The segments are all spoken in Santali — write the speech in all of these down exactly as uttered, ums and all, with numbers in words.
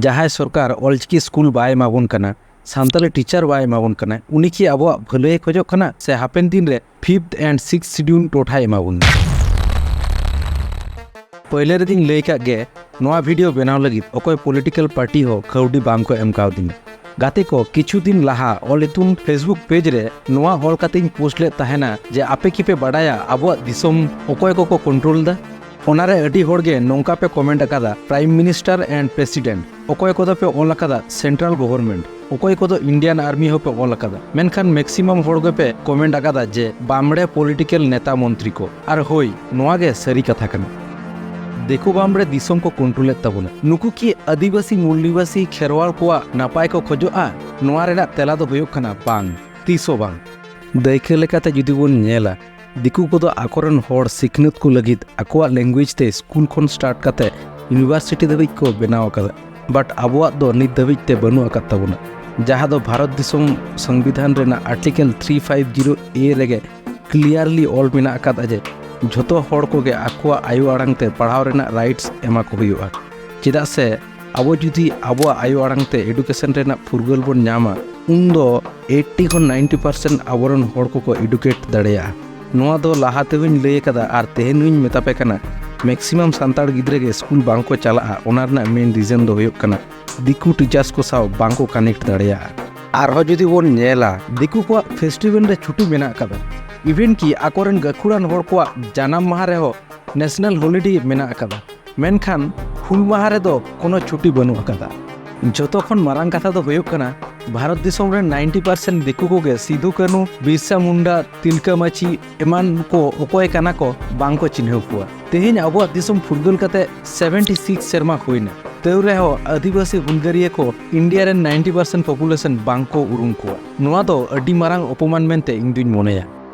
ᱡᱟᱦᱟᱸᱭ ᱥᱚᱨᱠᱟᱨ ᱚᱞᱪᱤᱠᱤ ᱥᱠᱩᱞ ᱵᱟᱭ ᱮᱢᱟᱵᱚᱱ ᱠᱟᱱᱟ, ᱥᱟᱱᱛᱟᱲᱤ ᱴᱤᱪᱟᱨ ᱵᱟᱭ ᱮᱢᱟᱵᱚᱱ ᱠᱟᱱᱟ, ᱩᱱᱤ ᱠᱤ ᱟᱵᱚᱣᱟᱜ ᱵᱷᱟᱹᱞᱟᱹᱭ ᱮ ᱠᱷᱚᱡᱚᱜ ᱠᱟᱱᱟ ᱥᱮ ᱦᱟᱯᱮᱱ ᱫᱤᱱ ᱨᱮ ᱯᱷᱤᱯᱛᱷ ᱮᱱᱰ ᱥᱤᱠᱥ ᱥᱤᱰᱤᱭᱩᱞ ᱴᱚᱴᱷᱟᱭ ᱮᱢᱟᱵᱚᱱᱟ? ᱯᱟᱹᱭᱞᱟᱹ ᱨᱮᱜᱤᱧ ᱞᱟᱹᱭ ᱠᱟᱜ ᱜᱮ, ᱱᱚᱣᱟ ᱵᱷᱤᱰᱤᱭᱳ ᱵᱮᱱᱟᱣ ᱞᱟᱹᱜᱤᱫ ᱚᱠᱚᱭ ᱯᱚᱞᱤᱴᱤᱠᱟᱞ ᱯᱟᱨᱴᱤ ᱦᱚᱸ ᱠᱟᱹᱣᱰᱤ ᱵᱟᱝ ᱠᱚ ᱮᱢ ᱠᱟᱣᱫᱤᱧᱟ᱾ ᱜᱟᱛᱮ ᱠᱚ, ᱠᱤᱪᱷᱩ ᱫᱤᱱ ᱞᱟᱦᱟ ᱚᱞ ᱤᱛᱩᱱ Facebook ᱯᱮᱡᱽ ᱨᱮ ᱱᱚᱣᱟ ᱚᱞ ᱠᱟᱛᱮᱧ ᱯᱳᱥᱴ ᱞᱮᱫ ᱛᱟᱦᱮᱱᱟ ᱡᱮ ᱟᱯᱮ ᱠᱤᱯᱮ ᱵᱟᱰᱟᱭᱟ ᱟᱵᱚᱣᱟᱜ ᱫᱤᱥᱚᱢ ᱚᱠᱚᱭ ᱠᱚᱠᱚ ᱠᱚᱱᱴᱨᱳᱞ ᱫᱟ? ᱚᱱᱟᱨᱮ ᱟᱹᱰᱤ ᱦᱚᱲ ᱜᱮ ᱱᱚᱝᱠᱟ ᱯᱮ ᱠᱚᱢᱮᱱᱴ ᱟᱠᱟᱫᱟ, Prime Minister and President᱾ ᱚᱠᱚᱭ ᱠᱚᱫᱚ ᱯᱮ ᱚᱞ ᱟᱠᱟᱫᱟ Central Government, ᱚᱠᱚᱭ ᱠᱚᱫᱚ Indian Army ᱦᱚᱸᱯᱮ ᱚᱞ ᱟᱠᱟᱫᱟ, ᱢᱮᱱᱠᱷᱟᱱ ᱢᱮᱠᱥᱤᱢᱟᱢ ᱦᱚᱲ ᱜᱮᱯᱮ ᱠᱚᱢᱮᱱᱴ ᱟᱠᱟᱫᱟ ᱡᱮ ᱵᱟᱢᱲᱮ ᱯᱚᱞᱤᱴᱤᱠᱟᱞ ᱱᱮᱛᱟ ᱢᱚᱱᱛᱨᱤ ᱠᱚ᱾ ᱟᱨ ᱦᱳᱭ, ᱱᱚᱣᱟ ᱜᱮ ᱥᱟᱹᱨᱤ ᱠᱟᱛᱷᱟ ᱠᱟᱱᱟ᱾ ᱫᱤᱠᱩ ᱵᱟᱢᱲᱮ ᱫᱤᱥᱚᱢ ᱠᱚ ᱠᱚᱱᱴᱨᱳᱞᱮᱫ ᱛᱟᱵᱚᱱᱟ᱾ ᱱᱩᱠᱩ ᱠᱤ ᱟᱹᱫᱤᱵᱟᱹᱥᱤ ᱢᱩᱞᱱᱤᱵᱟᱥᱤ ᱠᱷᱮᱨᱣᱟᱲ ᱠᱚᱣᱟᱜ ᱱᱟᱯᱟᱭ ᱠᱚ ᱠᱷᱚᱡᱚᱜᱼᱟ? ᱱᱚᱣᱟ ᱨᱮᱱᱟᱜ ᱛᱮᱞᱟ ᱫᱚ ᱦᱩᱭᱩᱜ ᱠᱟᱱᱟ ᱵᱟᱝ, ᱛᱤᱥ ᱦᱚᱸ ᱵᱟᱝ᱾ ᱫᱟᱹᱭᱠᱟᱹ ᱞᱮᱠᱟᱛᱮ ᱡᱩᱫᱤ ᱵᱚᱱ ᱧᱮᱞᱟ, ᱫᱤᱠᱩ ᱠᱚᱫᱚ ᱟᱠᱚᱨᱮᱱ ᱦᱚᱲ ᱥᱤᱠᱷᱱᱟᱹᱛ ᱠᱚ ᱞᱟᱹᱜᱤᱫ ᱟᱠᱚᱣᱟᱜ ᱞᱮᱝᱜᱩᱭᱮᱡᱽ ᱛᱮ ᱥᱠᱩᱞ ᱠᱷᱚᱱ ᱥᱴᱟᱨᱴ ᱠᱟᱛᱮ ᱤᱭᱩᱱᱤᱵᱷᱟᱨᱥᱤᱴᱤ ᱫᱷᱟᱹᱵᱤᱡ ᱠᱚ ᱵᱮᱱᱟᱣ ᱟᱠᱟᱫᱟ᱾ ᱵᱟᱴ ᱟᱵᱚᱣᱟᱜ ᱫᱚ ᱱᱤᱛ ᱫᱷᱟᱹᱵᱤᱡ ᱛᱮ ᱵᱟᱹᱱᱩᱜ ᱟᱠᱟᱫ ᱛᱟᱵᱚᱱᱟ, ᱡᱟᱦᱟᱸ ᱫᱚ ᱵᱷᱟᱨᱚᱛ ᱫᱤᱥᱚᱢ ᱥᱚᱝᱵᱤᱫᱷᱟᱱ ᱨᱮᱱᱟᱜ ᱟᱨᱴᱤᱠᱮᱞ ᱛᱷᱨᱤ ᱯᱷᱟᱭᱤᱵᱷ ᱡᱤᱨᱳ ᱮ ᱨᱮᱜᱮ ᱠᱞᱤᱭᱟᱨᱞᱤ ᱚᱞ ᱢᱮᱱᱟᱜ ᱟᱠᱟᱫᱟ ᱡᱮ ᱡᱷᱚᱛᱚ ᱦᱚᱲ ᱠᱚᱜᱮ ᱟᱠᱚᱣᱟᱜ ᱟᱭᱳ ᱟᱲᱟᱝ ᱛᱮ ᱯᱟᱲᱦᱟᱣ ᱨᱮᱱᱟᱜ ᱨᱟᱭᱤᱴᱥ ᱮᱢᱟ ᱠᱚ ᱦᱩᱭᱩᱜᱼᱟ᱾ ᱪᱮᱫᱟᱜ ᱥᱮ ᱟᱵᱚ ᱡᱩᱫᱤ ᱟᱵᱚᱣᱟᱜ ᱟᱭᱳ ᱟᱲᱟᱝ ᱛᱮ ᱮᱰᱩᱠᱮᱥᱚᱱ ᱨᱮᱱᱟᱜ ᱯᱷᱩᱨᱜᱟᱹᱞ ᱵᱚᱱ ᱧᱟᱢᱟ, ᱩᱱᱫᱚ ᱮᱭᱤᱴᱴᱤ ᱠᱷᱚᱱ ᱱᱟᱭᱤᱱᱴᱤ ᱯᱟᱨᱥᱮᱱᱴ ᱟᱵᱚᱨᱮᱱ ᱦᱚᱲ ᱠᱚᱠᱚ ᱮᱰᱩᱠᱮᱴ ᱫᱟᱲᱮᱭᱟᱜᱼᱟ᱾ ᱱᱚᱣᱟ ᱫᱚ ᱞᱟᱦᱟ ᱛᱮᱦᱚᱧ ᱞᱟᱹᱭ ᱟᱠᱟᱫᱟ ᱟᱨ ᱛᱮᱦᱮᱧ ᱦᱚᱧ ᱢᱮᱛᱟ ᱯᱮ ᱠᱟᱱᱟ, ᱢᱮᱠᱥᱤᱢᱟᱢ ᱥᱟᱱᱛᱟᱲ ᱜᱤᱫᱽᱨᱟᱹ ᱜᱮ ᱥᱠᱩᱞ ᱵᱟᱝ ᱠᱚ ᱪᱟᱞᱟᱜᱼᱟ᱾ ᱚᱱᱟ ᱨᱮᱱᱟᱜ ᱢᱮᱱ ᱨᱤᱡᱚᱱ ᱫᱚ ᱦᱩᱭᱩᱜ ᱠᱟᱱᱟ ᱫᱤᱠᱩ ᱴᱤᱪᱟᱨᱥ ᱠᱚ ᱥᱟᱶ ᱵᱟᱝ ᱠᱚ ᱠᱟᱱᱮᱠᱴ ᱫᱟᱲᱮᱭᱟᱜᱼᱟ᱾ ᱟᱨᱦᱚᱸ ᱡᱩᱫᱤ ᱵᱚᱱ ᱧᱮᱞᱟ, ᱫᱤᱠᱩ ᱠᱚᱣᱟᱜ ᱯᱷᱮᱥᱴᱤᱵᱷᱮᱞ ᱨᱮ ᱪᱷᱩᱴᱤ ᱢᱮᱱᱟᱜ ᱟᱠᱟᱫᱟ, ᱤᱵᱷᱮᱱ ᱠᱤ ᱟᱠᱚᱨᱮᱱ ᱜᱟᱹᱠᱷᱩᱲᱟᱱ ᱦᱚᱲ ᱠᱚᱣᱟᱜ ᱡᱟᱱᱟᱢ ᱢᱟᱦᱟ ᱨᱮᱦᱚᱸ ᱱᱮᱥᱱᱟᱞ ᱦᱚᱞᱤᱰᱮ ᱢᱮᱱᱟᱜ ᱟᱠᱟᱫᱟ, ᱢᱮᱱᱠᱷᱟᱱ ᱦᱩᱞ ᱢᱟᱦᱟ ᱨᱮᱫᱚ ᱠᱳᱱᱳ ᱪᱷᱩᱴᱤ ᱵᱟᱹᱱᱩᱜ ᱟᱠᱟᱫᱟ᱾ ᱡᱷᱚᱛᱚ ᱠᱷᱚᱱ ᱢᱟᱨᱟᱝ ᱠᱟᱛᱷᱟ ᱫᱚ ᱦᱩᱭᱩᱜ ᱠᱟᱱᱟ, ᱵᱷᱟᱨᱚᱛ ᱫᱤᱥᱚᱢ ᱨᱮᱱ ᱱᱟᱭᱤᱱᱴᱤ ᱯᱟᱨᱥᱮᱱᱴ ᱫᱤᱠᱩ ᱠᱚᱜᱮ ᱥᱤᱫᱷᱩ ᱠᱟᱹᱱᱩ, ᱵᱤᱨᱥᱟ ᱢᱩᱱᱰᱟ, ᱛᱤᱞᱠᱟᱹ ᱢᱟᱹᱡᱷᱤ ᱮᱢᱟᱱ ᱠᱚ ᱚᱠᱚᱭ ᱠᱟᱱᱟ ᱠᱚ ᱵᱟᱝ ᱠᱚ ᱪᱤᱱᱦᱟᱹᱣ ᱠᱚᱣᱟ᱾ ᱛᱮᱦᱮᱧ ᱟᱵᱚᱣᱟᱜ ᱫᱤᱥᱚᱢ ᱯᱷᱩᱨᱜᱟᱹᱞ ᱠᱟᱛᱮ ᱥᱮᱵᱷᱮᱱᱴᱤ ᱥᱤᱠᱥ ᱥᱮᱨᱢᱟ ᱦᱩᱭᱱᱟ, ᱛᱟᱹᱣ ᱨᱮᱦᱚᱸ ᱟᱹᱫᱤᱵᱟᱹᱥᱤ ᱦᱩᱞᱜᱟᱹᱨᱤᱭᱟᱹ ᱠᱚ ᱤᱱᱰᱤᱭᱟ ᱨᱮᱱ ᱱᱟᱭᱤᱱᱴᱤ ᱯᱟᱨᱥᱮᱱᱴ ᱯᱚᱯᱩᱞᱮᱥᱚᱱ ᱵᱟᱝ ᱠᱚ ᱩᱨᱩᱢ ᱠᱚᱣᱟ᱾ ᱱᱚᱣᱟ ᱫᱚ ᱟᱹᱰᱤ ᱢᱟᱨᱟᱝ ᱚᱯᱚᱢᱟᱱ ᱢᱮᱱᱛᱮ ᱤᱧ ᱫᱩᱧ ᱢᱚᱱᱮᱭᱟ᱾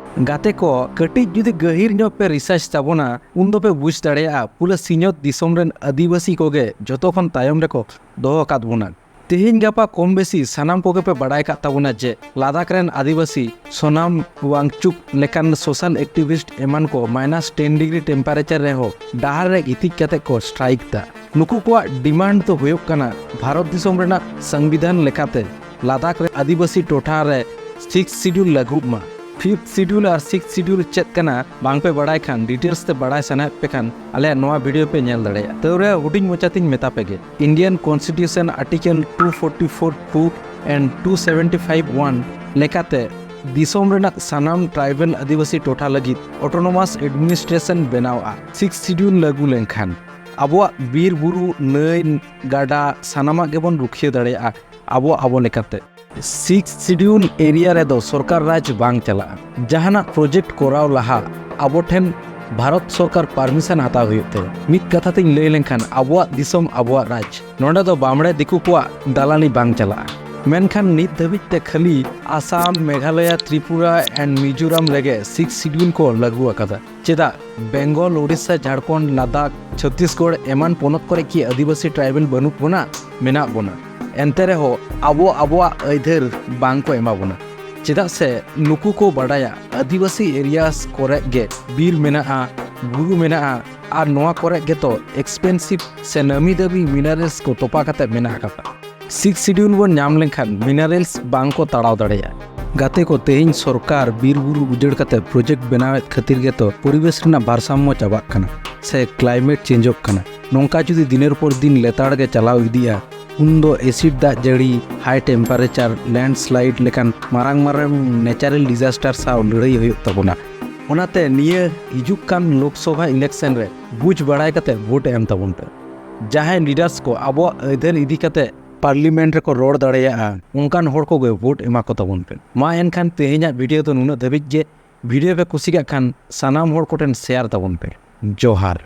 ᱜᱟᱛᱮ ᱠᱚ, ᱠᱟᱹᱴᱤᱡ ᱡᱩᱫᱤ ᱜᱟᱹᱦᱤᱨ ᱧᱚᱜ ᱯᱮ ᱨᱤᱥᱟᱨᱪ ᱛᱟᱵᱚᱱᱟ, ᱩᱱ ᱫᱚᱯᱮ ᱵᱩᱡᱽ ᱫᱟᱲᱮᱭᱟᱜᱼᱟ, ᱯᱩᱨᱟᱹ ᱥᱤᱧᱚᱛ ᱫᱤᱥᱚᱢ ᱨᱮᱱ ᱟᱹᱫᱤᱵᱟᱹᱥᱤ ᱠᱚᱜᱮ ᱡᱚᱛᱚ ᱠᱷᱚᱱ ᱛᱟᱭᱚᱢ ᱨᱮᱠᱚ ᱫᱚᱦᱚ ᱟᱠᱟᱫ ᱵᱚᱱᱟ᱾ ᱛᱮᱦᱮᱧ ᱜᱟᱯᱟ ᱠᱚᱢ ᱵᱮᱥᱤ ᱥᱟᱱᱟᱢ ᱠᱚᱜᱮ ᱯᱮ ᱵᱟᱲᱟᱭ ᱠᱟᱜ ᱛᱟᱵᱚᱱᱟ ᱡᱮ ᱞᱟᱫᱟᱠᱷ ᱨᱮᱱ ᱟᱹᱫᱤᱵᱟᱹᱥᱤ ᱥᱳᱱᱟᱢ ᱣᱟᱝᱪᱩᱠ ᱞᱮᱠᱟᱱ ᱥᱳᱥᱟᱞ ᱮᱠᱴᱤᱵᱷᱤᱥᱴ ᱮᱢᱟᱱ ᱠᱚ ᱢᱟᱭᱱᱟᱥ ᱴᱮᱱ ᱰᱤᱜᱽᱨᱤ ᱴᱮᱢᱯᱟᱨᱮᱪᱟᱨ ᱨᱮᱦᱚᱸ ᱰᱟᱦᱟᱨ ᱨᱮ ᱜᱤᱛᱤᱡ ᱠᱟᱛᱮ ᱠᱚ ᱥᱴᱨᱟᱭᱤᱠ ᱫᱟ᱾ ᱱᱩᱠᱩ ᱠᱚᱣᱟᱜ ᱰᱤᱢᱟᱱᱰ ᱫᱚ ᱦᱩᱭᱩᱜ ᱠᱟᱱᱟ ᱵᱷᱟᱨᱚᱛ ᱫᱤᱥᱚᱢ ᱨᱮᱱᱟᱜ ᱥᱚᱝᱵᱤᱫᱷᱟᱱ ᱞᱮᱠᱟᱛᱮ ᱞᱟᱫᱟᱠᱷ ᱨᱮ ᱟᱹᱫᱤᱵᱟᱹᱥᱤ ᱴᱚᱴᱷᱟ ᱨᱮ ᱥᱤᱠᱥ ᱥᱤᱰᱤᱭᱩᱞ ᱞᱟᱹᱜᱩᱜ ᱢᱟ᱾ ᱯᱷᱤᱯᱛᱷ ᱥᱤᱰᱤᱭᱩᱞ ᱟᱨ ᱥᱤᱠᱥ ᱥᱤᱰᱤᱭᱩᱞ ᱪᱮᱫ ᱠᱟᱱᱟ ᱵᱟᱝ ᱯᱮ ᱵᱟᱲᱟᱭ ᱠᱷᱟᱱ, ᱰᱤᱴᱮᱞᱥ ᱛᱮ ᱵᱟᱲᱟᱭ ᱥᱟᱱᱟᱭᱮᱫ ᱯᱮ ᱠᱷᱟᱱ, ᱟᱞᱮᱭᱟᱜ ᱱᱚᱣᱟ ᱵᱷᱤᱰᱤᱭᱳ ᱯᱮ ᱧᱮᱞ ᱫᱟᱲᱮᱭᱟᱜᱼᱟ᱾ ᱛᱟᱹᱣ ᱨᱮ ᱦᱩᱰᱤᱧ ᱢᱚᱪᱟ ᱛᱤᱧ ᱢᱮᱛᱟ ᱯᱮ ᱜᱮ, Indian Constitution Article two forty-four two and two seventy-five one ᱞᱮᱠᱟᱛᱮ ᱫᱤᱥᱚᱢ ᱨᱮᱱᱟᱜ ᱥᱟᱱᱟᱢ ᱴᱨᱟᱭᱵᱟᱞ ᱟᱹᱫᱤᱵᱟᱹᱥᱤ ᱴᱚᱴᱷᱟ ᱞᱟᱹᱜᱤᱫ ᱚᱴᱳᱱᱚᱢᱟᱥ ᱮᱰᱢᱤᱱᱤᱥᱴᱨᱮᱥᱚᱱ ᱵᱮᱱᱟᱣᱜᱼᱟ᱾ ᱥᱤᱠᱥ ᱥᱤᱰᱤᱭᱩᱞ ᱞᱟᱹᱜᱩ ᱞᱮᱱᱠᱷᱟᱱ ᱟᱵᱚᱣᱟᱜ ᱵᱤᱨ ᱵᱩᱨᱩ, ᱱᱟᱹᱭ, ᱜᱟᱰᱟ ᱥᱟᱱᱟᱢᱟᱜ ᱜᱮᱵᱚᱱ ᱨᱩᱠᱷᱤᱭᱟᱹ ᱫᱟᱲᱮᱭᱟᱜᱼᱟ ᱟᱵᱚ ᱟᱵᱚ ᱞᱮᱠᱟᱛᱮ᱾ ᱥᱤᱠᱥ ᱥᱤᱰᱤᱭᱩᱞ ᱮᱨᱤᱭᱟ ᱨᱮᱫᱚ ᱥᱚᱨᱠᱟᱨ ᱨᱟᱡᱽ ᱵᱟᱝ ᱪᱟᱞᱟᱜᱼᱟ᱾ ᱡᱟᱦᱟᱱᱟᱜ ᱯᱨᱚᱡᱮᱠᱴ ᱠᱚᱨᱟᱣ ᱞᱟᱦᱟ ᱟᱵᱚ ᱴᱷᱮᱱ ᱵᱷᱟᱨᱚᱛ ᱥᱚᱨᱠᱟᱨ ᱯᱟᱨᱢᱤᱥᱚᱱ ᱦᱟᱛᱟᱣ ᱦᱩᱭᱩᱜ ᱛᱟᱭᱟ᱾ ᱢᱤᱫ ᱠᱟᱛᱷᱟ ᱛᱤᱧ ᱞᱟᱹᱭ ᱞᱮᱱᱠᱷᱟᱱ, ᱟᱵᱚᱣᱟᱜ ᱫᱤᱥᱚᱢ ᱟᱵᱚᱣᱟᱜ ᱨᱟᱡᱽ, ᱱᱚᱸᱰᱮ ᱫᱚ ᱵᱟᱢᱲᱮ ᱫᱤᱠᱩ ᱠᱚᱣᱟᱜ ᱫᱟᱞᱟᱱᱤ ᱵᱟᱝ ᱪᱟᱞᱟᱜᱼᱟ᱾ ᱢᱮᱱᱠᱷᱟᱱ ᱱᱤᱛ ᱫᱷᱟᱹᱵᱤᱡ ᱛᱮ ᱠᱷᱟᱹᱞᱤ ᱟᱥᱟᱢ, ᱢᱮᱜᱷᱟᱞᱚᱭᱟ, ᱛᱨᱤᱯᱩᱨᱟ and ᱢᱤᱡᱳᱨᱟᱢ ᱨᱮᱜᱮ ᱥᱤᱠᱥ ᱥᱤᱰᱤᱭᱩᱞ ᱠᱚ ᱞᱟᱹᱜᱩ ᱟᱠᱟᱫᱟ᱾ ᱪᱮᱫᱟᱜ ᱵᱮᱝᱜᱚᱞ, ᱳᱰᱤᱥᱟ, ᱡᱷᱟᱲᱠᱷᱚᱸᱰ, ᱞᱟᱫᱟᱠᱷ, ᱪᱷᱚᱛᱛᱤᱥᱜᱚᱲ ᱮᱢᱟᱱ ᱯᱚᱱᱚᱛ ᱠᱚᱨᱮ ᱠᱤ ᱟᱹᱫᱤᱵᱟᱹᱥᱤ ᱴᱨᱟᱭᱵᱟᱞ ᱵᱟᱹᱱᱩᱜ ᱵᱚᱱᱟ? ᱢᱮᱱᱟᱜ ᱵᱚᱱᱟ᱾ ᱮᱱᱛᱮ ᱨᱮᱦᱚᱸ ᱟᱵᱚ ᱟᱵᱚᱣᱟᱜ ᱟᱹᱭᱫᱟᱹᱨ ᱵᱟᱝ ᱠᱚ ᱮᱢᱟ ᱵᱚᱱᱟ᱾ ᱪᱮᱫᱟᱜ ᱥᱮ ᱱᱩᱠᱩ ᱠᱚ ᱵᱟᱰᱟᱭᱟ ᱟᱹᱫᱤᱵᱟᱹᱥᱤ ᱮᱨᱤᱭᱟᱥ ᱠᱚᱨᱮ ᱜᱮ ᱵᱤᱨ ᱢᱮᱱᱟᱜᱼᱟ, ᱵᱩᱨᱩ ᱢᱮᱱᱟᱜᱼᱟ, ᱟᱨ ᱱᱚᱣᱟ ᱠᱚᱨᱮ ᱜᱮᱛᱚ ᱮᱠᱥᱯᱮᱱᱥᱤᱵᱷ ᱥᱮ ᱱᱟᱹᱢᱤ ᱫᱟᱹᱢᱤ ᱢᱤᱱᱟᱨᱮᱞᱥ ᱠᱚ ᱛᱚᱯᱟ ᱠᱟᱛᱮ ᱢᱮᱱᱟᱜ ᱟᱠᱟᱫᱟ᱾ ᱥᱤᱠᱥ ᱥᱤᱰᱤᱭᱩᱞ ᱵᱚᱱ ᱧᱟᱢ ᱞᱮᱱᱠᱷᱟᱱ ᱢᱤᱱᱟᱨᱮᱞᱥ ᱵᱟᱝ ᱠᱚ ᱛᱟᱲᱟᱣ ᱫᱟᱲᱮᱭᱟᱜᱼᱟ᱾ ᱜᱟᱛᱮ ᱠᱚ, ᱛᱮᱦᱮᱧ ᱥᱚᱨᱠᱟᱨ ᱵᱤᱨ ᱵᱩᱨᱩ ᱩᱡᱟᱹᱲ ᱠᱟᱛᱮ ᱯᱨᱚᱡᱮᱠᱴ ᱵᱮᱱᱟᱣᱮᱫ ᱠᱷᱟᱹᱛᱤᱨ ᱜᱮᱛᱚ ᱯᱚᱨᱤᱵᱮᱥ ᱨᱮᱱᱟᱜ ᱵᱷᱟᱨᱥᱟᱢᱢᱚ ᱪᱟᱵᱟᱜ ᱠᱟᱱᱟ ᱥᱮ ᱠᱞᱟᱭᱢᱮᱴ ᱪᱮᱧᱡᱚᱜ ᱠᱟᱱᱟ᱾ ᱱᱚᱝᱠᱟ ᱡᱩᱫᱤ ᱫᱤᱱᱮᱨ ᱯᱚᱨ ᱫᱤᱱ ᱞᱮᱛᱟᱲ ᱜᱮ ᱪᱟᱞᱟᱣ ᱤᱫᱤᱜᱼᱟ, ᱩᱱᱫᱚ ᱮᱥᱤᱰ ᱫᱟᱜ ᱡᱟᱹᱲᱤ, ᱦᱟᱭ ᱴᱮᱢᱯᱟᱨᱮᱪᱟᱨ, ᱞᱮᱱᱰᱥᱞᱟᱭᱤᱰ ᱞᱮᱠᱟᱱ ᱢᱟᱨᱟᱝ ᱢᱟᱨᱟᱝ ᱱᱮᱪᱟᱨᱟᱞ ᱰᱤᱡᱟᱥᱴᱟᱨ ᱥᱟᱶ ᱞᱟᱹᱲᱦᱟᱹᱭ ᱦᱩᱭᱩᱜ ᱛᱟᱵᱚᱱᱟ᱾ ᱚᱱᱟᱛᱮ ᱱᱤᱭᱟᱹ ᱦᱤᱡᱩᱜ ᱠᱟᱱ ᱞᱳᱠᱥᱚᱵᱷᱟ ᱤᱞᱮᱠᱥᱚᱱ ᱨᱮ ᱵᱩᱡᱽ ᱵᱟᱲᱟᱭ ᱠᱟᱛᱮ ᱵᱷᱳᱴ ᱮᱢ ᱛᱟᱵᱚᱱ ᱯᱮ᱾ ᱡᱟᱦᱟᱸᱭ ᱞᱤᱰᱟᱨᱥ ᱠᱚ ᱟᱵᱚᱣᱟᱜ ᱟᱹᱭᱫᱟᱹᱨ ᱤᱫᱤ ᱠᱟᱛᱮ ᱯᱟᱨᱞᱤᱢᱮᱱᱴ ᱨᱮᱠᱚ ᱨᱚᱲ ᱫᱟᱲᱮᱭᱟᱜᱼᱟ, ᱚᱱᱠᱟᱱ ᱦᱚᱲ ᱠᱚᱜᱮ ᱵᱷᱳᱴ ᱮᱢᱟ ᱠᱚ ᱛᱟᱵᱚᱱ ᱯᱮ᱾ ᱢᱟ ᱮᱱᱠᱷᱟᱱ ᱛᱮᱦᱮᱧᱟᱜ ᱵᱷᱤᱰᱤᱭᱳ ᱫᱚ ᱱᱩᱱᱟᱹᱜ ᱫᱷᱟᱹᱵᱤᱡ ᱜᱮ᱾ ᱵᱷᱤᱰᱤᱭᱳ ᱯᱮ ᱠᱩᱥᱤ ᱠᱟᱜ ᱠᱷᱟᱱ ᱥᱟᱱᱟᱢ ᱦᱚᱲ ᱠᱚᱴᱷᱮᱱ ᱥᱮᱭᱟᱨ ᱛᱟᱵᱚᱱ ᱯᱮ᱾ ᱡᱚᱦᱟᱨ᱾